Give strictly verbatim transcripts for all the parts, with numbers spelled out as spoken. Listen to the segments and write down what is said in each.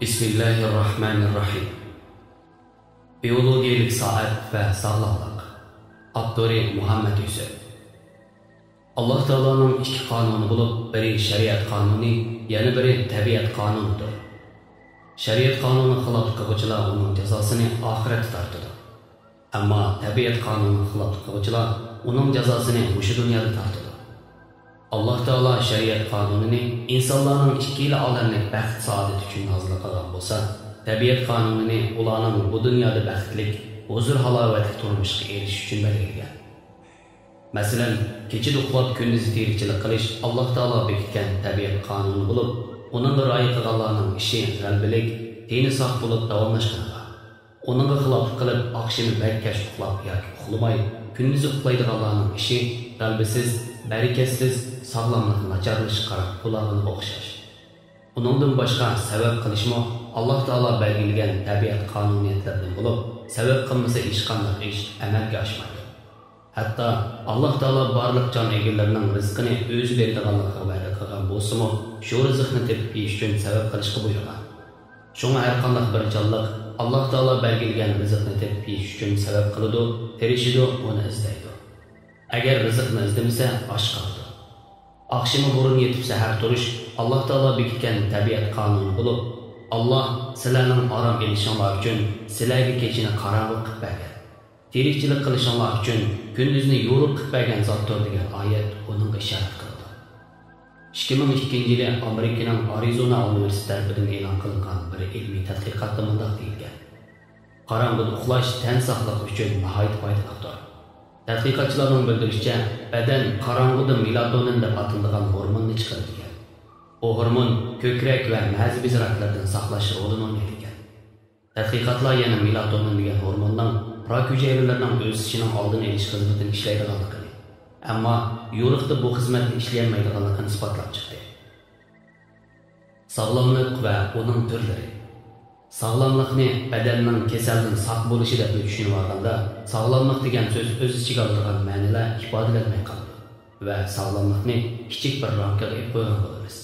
بىسمىللاھىررەھمانىررەھىم. بىئولوگىيەلىك سائەت ۋە ساغلاملىق. ئاپتورى مۇھەممەد يۈسۈپ. ئاللاھ تائالانىڭ ئىككى قانۇنى بولۇپ، بىرى شەرىئەت قانۇنى، يەنە بىرى تەبىئەت قانۇنىدۇر. شەرىئەت قانۇنىغا خىلاپلىق قىلغۇچىلار ئۇنىڭ جازاسىنى ئاخىرەتتە تارتىدۇ. ئەمما تەبىئەت قانۇنىغا خىلاپلىق قىلغۇچىلار ئۇنىڭ جازاسىنى مۇشۇ دۇنيادا تارتىدۇ. ئاللاھ تائالا شەرىئەت قانۇنىنى ئىنسانلارنىڭ ئىككىلا ئالەملىك بەخت-سائادىتى ئۈچۈن نازىل قىلغان بولسا، تەبىئەت قانۇنىنى ئۇلارنىڭ بۇ دۇنيادا بەختلىك، ھۇزۇر-ھالاۋەتلىك تۇرمۇشقا ئېرىشىش ئۈچۈن بەلگىلىگەن. مەسىلەن، كېچىدە ئۇخلاپ، كۈندۈزى تىرىكچىلىك قىلىش ئاللاھ تائالا بېكىتكەن تەبىئەت قانۇنى بولۇپ، ئۇنىڭغا رىئايە قىلغانلارنىڭ ئىشى غەلىبىلىك، تېنى ساق بولۇپ داۋاملاشقىنىغا، ئۇنىڭغا خىلاپلىق قىلىپ، ئاخشىمى بەك كەچ ئۇخلاپ ياكى ئۇخلىماي، كۈندۈزى ئۇخلايدىغانلارنىڭ ئىشى غەلىبىسىز، بەرىكەتسىز، ساغلاملىقى ناچارلىشىشقا قاراپ بولىدىغىنىغا ئوخشاش. ئۇنىڭدىن باشقا سەۋەب قىلىشمۇ ئاللاھ تائالا بەلگىلىگەن تەبىئەت قانۇنىيەتلىرىدىن بولۇپ، سەۋەب قىلمىسا ھېچقانداق ئىش ئەمەلگە ئاشمايدۇ. ھەتتا ئاللاھ تائالا بارلىق جان ئېگىلىرىنىڭ رىزقىنى ئۆزى بېرىدىغانلىقىغا ۋەدە قىلغان بولسىمۇ، شۇ رىزىقنى تېپىپ يېيىش ئۈچۈن سەۋەب قىلىشقا بۇيرۇغان. شۇڭا ھەرقانداق بىر جانلىق ئاللاھ تائالا بەلگىلىگەن رىزىقنى تېپىپ يېيىش ئۈچۈن سەۋەب قىلىدۇ، تىرىشىدۇ، ئۇنى ئىزدەيدۇ. ئەگەر رىزىقنى ئىزدىمىسە، ئاچ قالىدۇ. ئاخشىمى بۇرۇن يېتىپ سەھەر تۇرۇش ئاللاھ تائالا بېكىتكەن تەبىئەت قانۇنى بولۇپ، ئاللاھ سىلەرنىڭ ئارام ئېلىشىڭلار ئۈچۈن سىلەرگە كېچىنى قاراڭغۇ قىلىپ بەرگەن، تىرىكچىلىك قىلىشىڭلار ئۈچۈن كۈندۈزنى يورۇق قىلىپ بەرگەن زاتتۇر دېگەن ئايەت ئۇنىڭغا ئىشارەت قىلىدۇ. ئىككى مىڭ ئىككىنچى يىلى ئامېرىكىنىڭ ئارىزونا ئۇنىۋېرسىتېتى تەرىپىدىن ئېلان قىلىنغان بىر ئىلمىي تەتقىقاتتا مۇنداق دېيىلگەن: قاراڭغۇدا ئۇخلاش تەن ساقلىقى ئۈچۈن ناھايىتى پايدىلىقتۇر. تەتقىقاتچىلارنىڭ بىلدۈرۈشىچە، بەدەن قاراڭغۇدا مېلاتونىن دەپ ئاتىلىدىغان ھورموننى چىقىرىدىكەن. بۇ ھورمون كۆكرەك ۋە مەزە بېزى راكلىرىدىن ساقلاش رولىنى ئوينايدىكەن. تەتقىقاتلار يەنە مېلاتونىن دېگەن ھورموننىڭ راك ھۈجەيرىلىرىنىڭ ئۆسۈشىنىڭ ئالدىنى ئېلىش خىزمىتىنى ئىشلەيدىغانلىقىنى، ئەمما يورۇقتا بۇ خىزمەتنى ئىشلىيەلمەيدىغانلىقىنى ئىسپاتلاپ چىقتى. ساغلاملىق ۋە ئۇنىڭ تۈرلىرى. ساغلاملىقنى بەدەننىڭ كېسەلدىن ساق بولۇشى دەپلا چۈشىنىۋالغاندا، ساغلاملىق دېگەن سۆز ئۆز ئىچىگە ئالىدىغان مەنىلەر ئىپادىلەنمەي قالىدۇ ۋە ساغلاملىقنى كىچىك بىر رامكىغا ئېلىپ قويغان بولىمىز.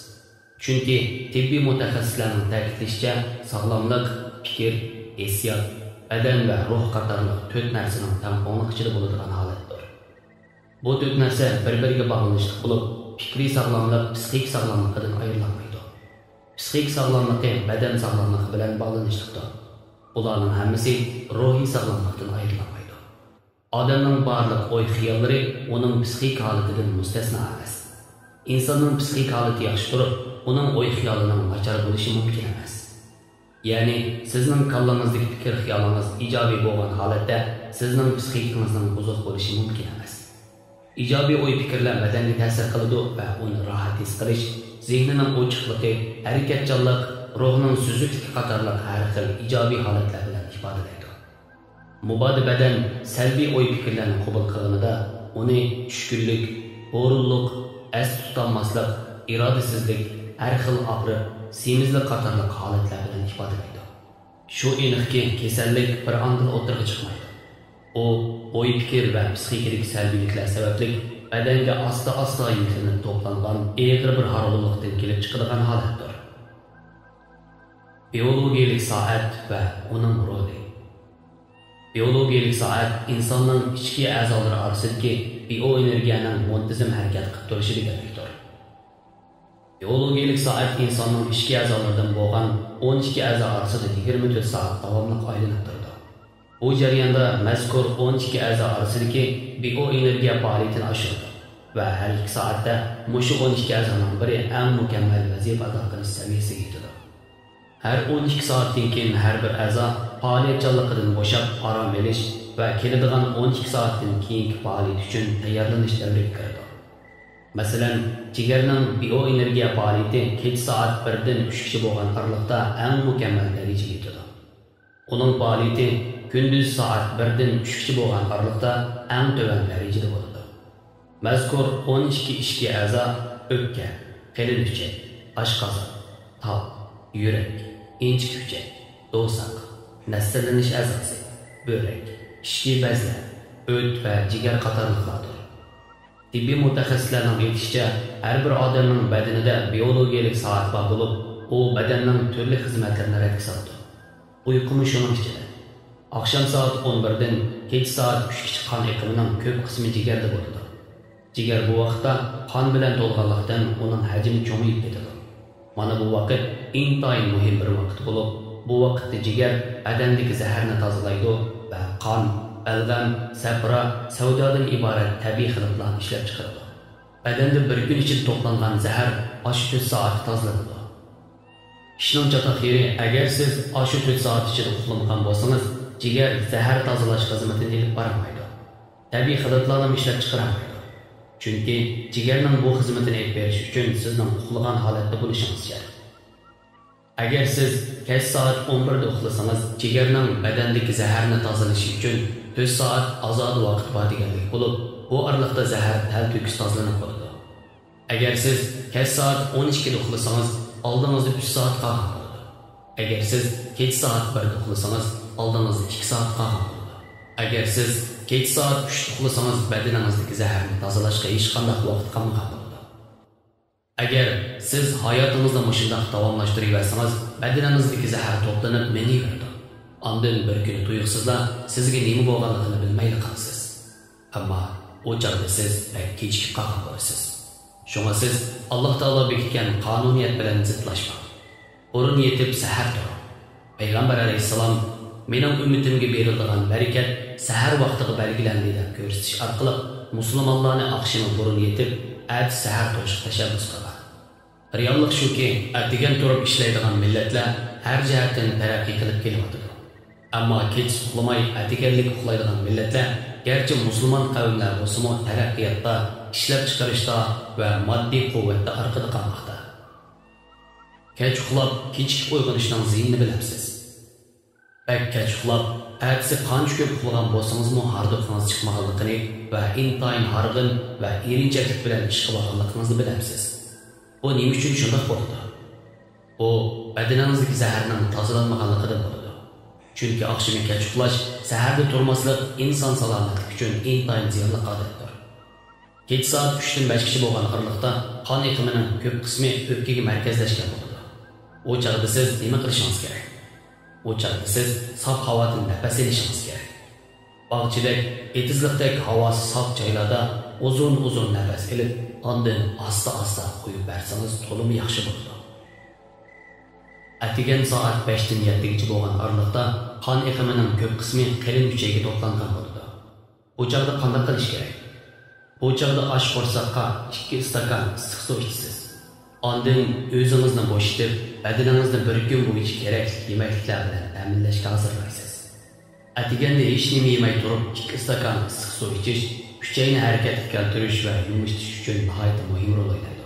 چۈنكى تېببىي مۇتەخەسسىسلەرنىڭ تەكىتلىشىچە، ساغلاملىق پىكىر، ھېسسىيات، بەدەن ۋە روھ قاتارلىق تۆت نەرسىنىڭ تەڭپۇڭلۇقى ئىچىدە بولىدىغان ھالەتتۇر. بۇ تۆت نەرسە بىر-بىرىگە باغلىنىشلىق بولۇپ، پىكرىي ساغلاملىق پسىخىك ساغلاملىقىدىن ئايرىلالمايدۇ. پسىخىك ساغلاملىقى بەدەن ساغلاملىقى بىلەن باغلىنىشلىقتۇر. بۇلارنىڭ ھەممىسى روھىي ساغلاملىقتىن ئايرىلالمايدۇ. ئادەمنىڭ بارلىق ئوي-خىياللىرى ئۇنىڭ پسىخىك ھالىتىدىن مۇستەسنا ئەمەس. ئىنساننىڭ پسىخىك ھالىتى ياخشى تۇرۇپ، ئۇنىڭ ئوي-خىيالىنىڭ ناچار بولۇشى مۇمكىن ئەمەس. يەنى، سىزنىڭ كاللىڭىزدىكى پىكىر-خىيالىڭىز ئىجابىي بولغان ھالەتتە، سىزنىڭ پسىخىكىڭىزنىڭ بۇزۇق بولۇشى مۇمكىن ئەمەس. ئىجابىي ئوي-پىكىرلەر بەدەنگە تەسىر قىلىدۇ ۋە ئۇنى راھەت ھېس قىلىش، زېھنىنىڭ ئوچۇقلۇقى، ھەرىكەتچانلىق، روھنىڭ سۈزۈكلۈكى قاتارلىق ھەر خىل ئىجابىي ھالەتلەر بىلەن ئىپادىلەيدۇ. مۇبادا بەدەن سەلبىي ئوي-پىكىرلەرنى قوبۇل قىلغىنىدا، ئۇنى چۈشكۈنلۈك، ھۇرۇنلۇق، ئەستە تۇتالماسلىق، ئىرادىسىزلىك، ھەر خىل ئاغرىق، سېمىزلىك قاتارلىق ھالەتلەر بىلەن ئىپادىلەيدۇ. شۇ ئېنىقكى، كېسەللىك بىر ئاندىلا ئوتتۇرىغا چىقمايدۇ. ئۇ ئوي-پىكىر ۋە پسىخىكىدىكى سەلبىيلىكلەر سەۋەبلىك بەدەنگە ئاستا-ئاستا يۈكلىنىپ توپلانغان ئېغىر بىر ھارغىنلىقتىن كېلىپ چىقىدىغان ھالەتتۇر. بىئولوگىيەلىك سائەت ۋە ئۇنىڭ رولى. بىئولوگىيەلىك سائەت ئىنساننىڭ ئىچكى ئەزالىرى ئارىسىدىكى بىئوئېنېرگىيەنىڭ مۇنتىزىم ھەرىكەت قىلىپ تۇرۇشى دېگەنلىكتۇر. بىئولوگىيەلىك سائەت ئىنساننىڭ ئىچكى ئەزالىرىدىن بولغان ئون ئىككى ئەزا ئارىسىدا يىگىرمە تۆت سائەت داۋاملىق ئايلىنىپ تۇرىدۇ. بۇ جەرياندا مەزكۇر ئون ئىككى ئەزا ئارىسىدىكى بىئوئېنېرگىيە پائالىيىتىنى ئاشۇرىدۇ ۋە ھەر ئىككى سائەتتە مۇشۇ ئون ئىككى ئەزانىڭ بىرى ئەڭ مۇكەممەل ۋەزىپە ئادا قىلىش سەۋىيەسىگە يېتىدۇ. ھەر ئون ئىككى سائەتتىن كېيىن ھەر بىر ئەزا پائالىيەتچانلىقىدىن بوشاپ، ئارام ئېلىش ۋە كېلىدىغان ئون ئىككى سائەتتىن كېيىنكى پائالىيىتى ئۈچۈن تەييارلىنىش دەۋرىگە كىرىدۇ. مەسىلەن، جىگەرنىڭ بىئوئېنېرگىيە پائالىيىتى كېچە سائەت بىردىن ئۈچكىچە بولغان ئارىلىقتا ئەڭ مۇكەممەل دەرىجىگە يېتىدۇ. ئۇنىڭ پائالىيىتى كۈندۈز سائەت بىردىن ئۈچكىچە بولغان ئارىلىقتا ئەڭ تۆۋەن دەرىجىدە بولىدۇ. مەزكۇر ئون ئىككى ئىچكى ئەزا ئۆپكە، قېلىن ئۈچەي، ئاشقازان، تال، يۈرەك، ئىنچىكە ئۈچەي، دوۋساق، نەسىرلىنىش ئەزاسى، بۆرەك، ئىچكى بەزلەر، ئۆت ۋە جىگەر قاتارلىقلاردۇر. تېببىي مۇتەخەسسىسلەرنىڭ ئېيتىشىچە، ھەر بىر ئادەمنىڭ بەدىنىدە بىئولوگىيەلىك سائەت بار بولۇپ، ئۇ بەدەننىڭ تۈرلۈك خىزمەتلىرىنى رەتكە سالىدۇ. ئۇيقۇمۇ شۇنىڭ ئىچىدە. ئاخشام سائەت ئون بىردىن كېچە سائەت ئۈچكىچە قان ئېقىمىنىڭ كۆپ قىسمى جىگەردە بولىدۇ. جىگەر بۇ ۋاقىتتا قان بىلەن تولغانلىقتىن، ئۇنىڭ ھەجمى چوڭىيىپ كېتىدۇ. مانا بۇ ۋاقىت ئىنتايىن مۇھىم بىر ۋاقىت بولۇپ، بۇ ۋاقىتتا جىگەر بەدەندىكى زەھەرنى تازىلايدۇ ۋە قان، بەلغەم، سەپرا، سەۋدادىن ئىبارەت تەبىئىي خىلىتلارنى ئىشلەپچىقىرىدۇ. بەدەندە بىر كۈن ئىچىدە توپلانغان زەھەر ئاشۇ تۆت سائەتتە تازىلىنىدۇ. ئىشنىڭ چاتاق يېرى، ئەگەر سىز ئاشۇ تۆت سائەت ئىچىدە ئۇخلىمىغان بولسىڭىز، جىگەر زەھەر تازىلاش خىزمىتىنى ئېلىپ بارالمايدۇ. تەبىئىي خىلىتلارنىمۇ ئىشلەپچىقىرالمايدۇ. چۈنكى جىگەرنىڭ بۇ خىزمىتىنى ئېلىپ بېرىش ئۈچۈن سىزنىڭ ئۇخلىغان ھالەتتە بولۇشىڭىز شەرت. ئەگەر سىز كەچ سائەت ئون بىردە ئۇخلىسىڭىز، جىگەرنىڭ بەدەندىكى زەھەرنى تازىلىشى ئۈچۈن تۆت سائەت ئازادە ۋاقىت بار دېگەنلىك بولۇپ، بۇ ئارىلىقتا زەھەر تەلتۆكۈس تازىلىنىپ بولىدۇ. ئەگەر سىز كەچ سائەت ئون ئىككىدە ئۇخلىسىڭىز، ئالدىڭىزدا ئۈچ سائەت قالغان بولىدۇ. ئەگەر سىز كېچە سائەت بىردە ئۇخلىسىڭىز، ئالدىڭىزدا ئىككى سائەت قالغان بولىدۇ. ئەگەر سىز كېچە سائەت ئۈچتە ئۇخلىسىڭىز، بەدىنىڭىزدىكى زەھەرنى تازىلاشقا ھېچقانداق ۋاقىت قالمىغان بولىدۇ. ئەگەر سىز ھاياتىڭىزنى مۇشۇنداق داۋاملاشتۇرۇۋەرسىڭىز، بەدىنىڭىزدىكى زەھەر توپلىنىپ مېڭىۋېرىدۇ. ئاندىن بىر كۈنى تۇيۇقسىزلا سىزگە نېمە بولغانلىقىنى بىلمەيلا قالىسىز. ئەمما ئۇ چاغدا سىز بەك كېچىكىپ قالغان بولىسىز. شۇڭا سىز ئاللاھ تائالا بېكىتكەن قانۇنىيەت بىلەن زىتلاشماڭ. بۇرۇن يېتىپ سەھەر تۇرۇڭ. پەيغەمبەر ئەلەيھىسسالام، مېنىڭ ئۈممىتىمگە بېرىلىدىغان بەرىكەت سەھەر ۋاقتىغا بەلگىلەندى، دەپ كۆرسىتىش ئارقىلىق مۇسۇلمانلارنى ئاخشىمى بۇرۇن يېتىپ، ئەتىسى سەھەر تۇرۇشقا تەشەببۇس قىلغان. رېئاللىق شۇكى، ئەتىگەن تۇرۇپ ئىشلەيدىغان مىللەتلەر ھەر جەھەتتىن تەرەققىي قىلىپ كېلىۋاتىدۇ. ئەمما كېچىسى ئۇخلىماي، ئەتىگەنلىك ئۇخلايدىغان مىللەتلەر گەرچە مۇسۇلمان قەۋملەر بولسىمۇ، تەرەققىياتتا، ئىشلەپچىقىرىشتا ۋە ماددىي قۇۋۋەتتە ئارقىدا قالماقتا. كەچ ئۇخلاپ، كېچىكىپ ئويغىنىشنىڭ زىيىنىنى بىلەمسىز؟ بەك كەچ ئۇخلاپ، ئەتىسى قانچە كۆپ ئۇخلىغان بولسىڭىزمۇ، ھاردۇقىڭىز چىقمىغانلىقىنى ۋە ئىنتايىن ھارغىن ۋە ئېرىنچەكلىك بىلەن ئىشقا بارغانلىقىڭىزنى بىلەمسىز؟ بۇ نېمە ئۈچۈن شۇنداق بولىدۇ؟ بۇ بەدىنىڭىزدىكى زەھەرنىڭ تازىلانمىغانلىقىدىن بولىدۇ. چۈنكى ئاخشىمى كەچ ئۇخلاش، سەھەردە تۇرماسلىق ئىنسان سالامەتلىكى ئۈچۈن ئىنتايىن زىيانلىق ئادەتتۇر. كېچە سائەت ئۈچتىن بەشكىچە بولغان ئارىلىقتا قان ئېقىمىنىڭ كۆپ قىسمى ئۆپكىگە مەركەزلەشكەن بولىدۇ. ئۇ چاغدا سىز نېمە قىلىشىڭىز كېرەك؟ ئۇ چاغدا سىز ساپ ھاۋادىن نەپەس ئېلىشىڭىز كېرەك. باغچىدەك، ئېتىزلىقتەك ھاۋاسى ساپ جايلاردا ئۇزۇن-ئۇزۇن نەپەس ئېلىپ، ئاندىن ئاستا-ئاستا قويۇپ بەرسىڭىز تولىمۇ ياخشى بولىدۇ. ئەتىگەن سائەت بەشتىن يەتتىگىچە بولغان ئارىلىقتا قان ئېقىمىنىڭ كۆپ قىسمى قېلىن ئۈچەيگە توپلانغان بولىدۇ. بۇ چاغدا قانداق قىلىش كېرەك؟ بۇ چاغدا ئاچ قورساققا ئىككى ئىستاكان ئىسسىق سۇ ئىچىسىز. ئاندىن ئۆزىڭىزنى بوشىتىپ، بەدىنىڭىزنى بىر كۈن بويىچە كېرەكلىك يېمەكلىكلەر بىلەن تەمىنلەشكە ھازىرلايسىز. ئەتىگەندە ھېچنېمە يېمەي تۇرۇپ، ئىككى ئىستاكان ئىسسىق سۇ ئىچىش ئۈچەينى ھەرىكەتكە كەلتۈرۈش ۋە يۇمشىتىش ئۈچۈن ناھايىتى مۇھىم رول ئوينايدۇ.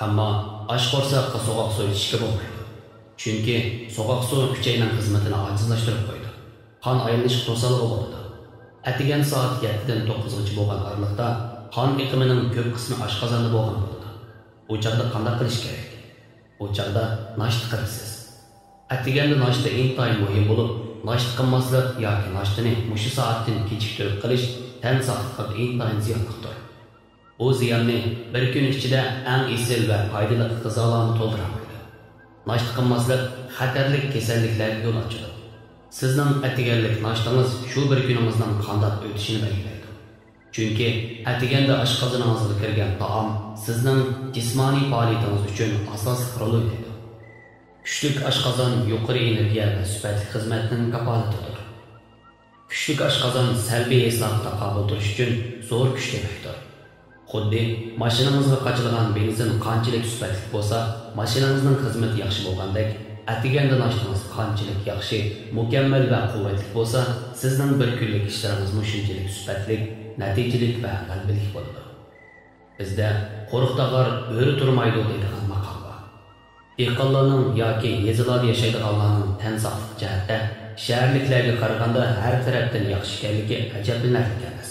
ئەمما ئاچ قورساققا سوغۇق سۇ ئىچىشكە بولمايدۇ. چۈنكى سوغۇق سۇ ئۈچەينىڭ خىزمىتىنى ئاجىزلاشتۇرۇپ قويىدۇ. قان ئايلىنىشقا توسالغۇ بولىدۇ. ئەتىگەن سائەت يەتتىدىن توققۇزغىچە بولغان ئارىلىقتا قان ئېقىمىنىڭ كۆپ قىسمى ئاشقازاندا بولغان بولىدۇ. بۇ چاغدا قانداق قىلىش كېرەك؟ بۇ چاغدا ناشتا قىلىسىز. ئەتىگەندە ناشتا ئىنتايىن مۇھىم بولۇپ، ناشتا قىلماسلىق ياكى ناشتىنى مۇشۇ سائەتتىن كېچىكتۈرۈپ قىلىش تەن ساقلىقىغا ئىنتايىن زىيانلىقتۇر. بۇ زىياننى بىر كۈن ئىچىدە ئەڭ ئېسىل ۋە پايدىلىق غىزالارمۇ تولدۇرالمايدۇ. ناشتا قىلماسلىق خەتەرلىك كېسەللىكلەرگە يول ئاچىدۇ. سىزنىڭ ئەتىگەنلىك ناشتىڭىز شۇ بىر كۈنىڭىزنىڭ قانداق ئۆتۈشىنى بەلگىلەيدۇ. چۈنكى ئەتىگەندە ئاشقازىنىڭىزغا كىرگەن تائام سىزنىڭ جىسمانىي پائالىيىتىڭىز ئۈچۈن ئاساسلىق رول ئوينايدۇ. كۈچلۈك ئاشقازان يۇقىرى ئېنېرگىيە ۋە سۈپەتلىك خىزمەتنىڭ كاپالىتىدۇر. كۈچلۈك ئاشقازان سەلبىي ھېسلارغا تاقابىل تۇرۇش ئۈچۈن زور كۈچ دېمەكتۇر. خۇددى ماشىنىڭىزغا قاچىلىغان بېنزىن قانچىلىك سۈپەتلىك بولسا، ماشىنىڭىزنىڭ خىزمىتى ياخشى بولغاندەك، ئەتىگەندە ناشتىڭىز قانچىلىك ياخشى، مۇكەممەل ۋە قۇۋۋەتلىك بولسا، سىزنىڭ بىر كۈنلۈك ئىشلىرىڭىزمۇ شۇنچىلىك سۈپەتلىك، نەتىجىلىك ۋە غەلىبىلىك بولىدۇ. بىزدە «قۇرۇق تاغار ئۆرە تۇرمايدۇ» دەيدىغان ماقال بار. دېھقانلارنىڭ ياكى يېزىلاردا ياشايدىغانلارنىڭ تەن ساقلىق جەھەتتە شەھەرلىكلەرگە قارىغاندا ھەر تەرەپتىن ياخشى ئىكەنلىكى ئەجەبلىنەرلىك ئەمەس.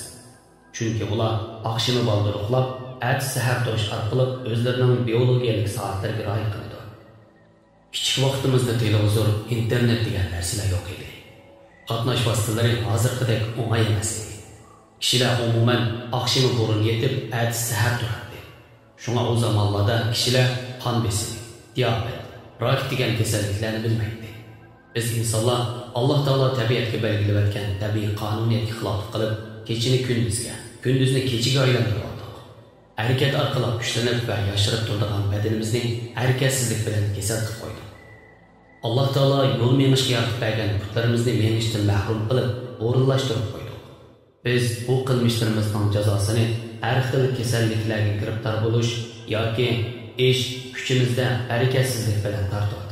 چۈنكى ئۇلار ئاخشىمى بالدۇر ئۇخلاپ، ئەتىسى سەھەر تۇرۇش ئارقىلىق ئۆزلىرىنىڭ بىئولوگىيەلىك سائەتلىرىگە رىئايە قىلىدۇ. كىچىك ۋاقتىمىزدا تېلېۋىزور، ئىنتېرنېت دېگەن نەرسىلەر يوق ئىدى. قاتناش ۋاسىتىلىرى ھازىرقىدەك ئوڭاي ئەمەس ئىدى. كىشىلەر ئومۇمەن ئاخشىمى بۇرۇن يېتىپ، ئەتىسى سەھەر تۇراتتى. شۇڭا ئۇ زامانلاردا كىشىلەر قان بېسىمى، دىئابېت، راك دېگەن كېسەللىكلەرنى بىلمەيتتى. بىز ئىنسانلار ئاللاھ تائالا تەبىئەتكە بەلگىلىۋەتكەن تەبىئىي قانۇنىيەتكە خىلاپلىق قىلىپ، كېچىنى كۈندۈزگە، كۈندۈزنى كېچىگە ئايلاندۇرۇۋالدۇق. ھەرىكەت ئارقىلىق كۈچلىنىپ ۋە ياشىرىپ تۇرىدىغان بەدىنىمىزنى ھەرىكەتسىزلىك بىلەن كېسەل قىلىپ قويدۇق. ئاللاھ تائالا يول مېڭىشقا يارىتىپ بەرگەن پۇتلىرىمىزنى مېڭىشتىن مەھرۇم قىلىپ، ئورۇنلاشتۇرۇپ قويدۇق. بىز بۇ قىلمىشلىرىمىزنىڭ جازاسىنى ھەر خىل كېسەللىكلەرگە گىرىپتار بولۇش ياكى ئىش، كۈچىمىزدە ھەرىكەتسىزلىك بىلەن تارتىۋاتىمىز.